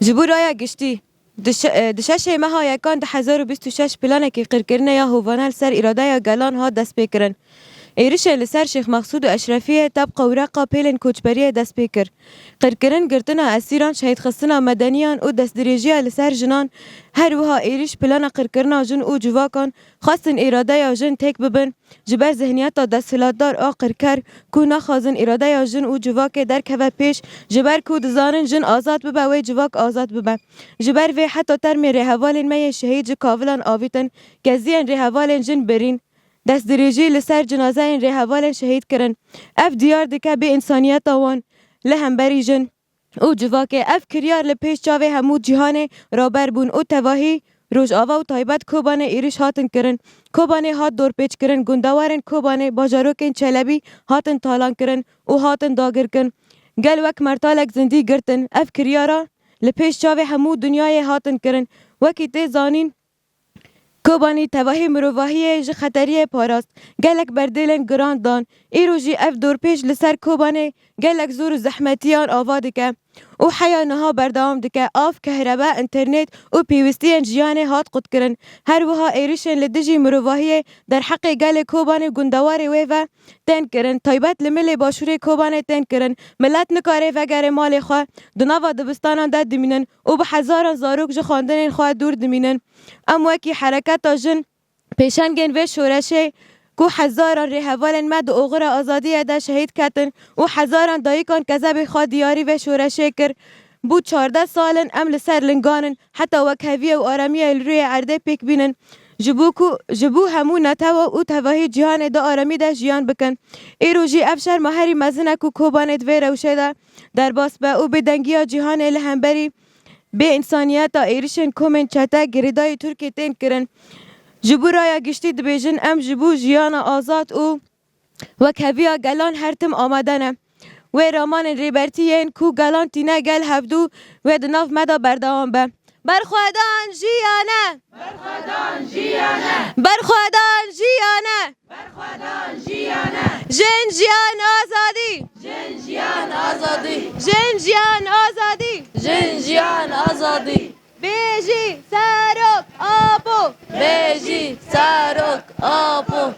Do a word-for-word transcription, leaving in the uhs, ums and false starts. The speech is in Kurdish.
Ji bo raya giştî, di şe-, e, di şeşê meha yekan du hezar û bîst û şeş planekî qirkirine ya hovane li ser îradeya gelan hat destpêkirin. Êrişên li ser Şêx Mexsûd û Eşrefiyê tebqa û reqa pêlên koçberiyê dest pê kir. Qirkirin, girtina esîran, şehîdxistina medeniyan û destdirêjiya li ser jinan, her wiha êrîş plana qirkirina jin û civakan xwestin îradeya jin têk bibin, ji ber zihniyeta desthilatdar a qirker ku naxwazin îradeya jin û civakê derkeve pêş, ji ber ku dizanin jin azad bibe wê civak azad bibe. Ji ber vê heta termê rêhevalên me yê şehîd ji kavilan avîtin, keziyên rêhevalên jin birîn, destdirêjî li ser cinazeyên rêhevalên şehîd kirin. Ev diyar dike bêînsaniyeta wan li hemberî jin û civakê. Ev kiryar li pêş çavê hemû cîhanê raber bûn û tevahî Rojava û taybet Kobanê êrîş hatin kirin. Kobanê hat dorpêçkirin, gundewarên Kobanê, bajarokên Çelebî hatin talankirin û hatin dagirkin. Gel wek mertalek zindî girtin. Ev kiryara li pêş çavê hemû dinyayê hatin kirin. Wekî tê zanîn, Kobanî tevahî mirovahiyê ji xeteriyê parast, gelek berdêlên giran dan. Îro jî ev dorpêç li ser Kobanê gelek zor û zehmetiyan ava dike û heya niha berdewam dike. Av, kehrebe, înternet û pêwistiyên jiyanê hat qutkirin. Her wiha êrişên li dijî mirovahiyê derheqê gelê Kobanê û gundewarê wê ve tên kirin. Taybet li milê başûrê Kobanê tên kirin. Milet nikare vegere malê xwe, di nava dibistanan de dimînin û bi hezaran zarok ji xwendinên xwe dûr dimînin. Em wekî hereketa jin pêşengên vê şoreşê ku hezaran rêhevalên me di oxira azadiyê de şehîd ketin û hezaran dayikan kezebê xwe diyarî vê şoreşê kir. Bû çardeh sal in em li ser lingan in, heta wekheviye û aramiye li rûyê erdê pêk bînin. Ji bo ku, ji bo hemû netewa û tevahî cîhanê di aramî de jiyan bikin. Îro jî ev şerma herî mezin e ku Kobanê di vê rewşê de derbas be û bêdengiya cîhanê li hemberî bêînsaniyeta êrişên komên çete girêdayî Tirkiyê tên kirin. Ji bo raya giştî dibêjin, em ji bo jiyana azad û wekheviya gelan her tim amade ne. Wê ramanên rêbertî yên ku gelan tîne gel hevdû wê di nav me de berdewam be. Berxwedan jiyane! Berxwedan jiyane! Berxwedan jiyane! Berxwedan jiyane! Jin, jiyan, azadî! Jin, jiyan, azadî! Jin, jiyan, azadî! Jin, jiyan, azadî! Bêjî Serok Apo! Bêjî Serok Apo!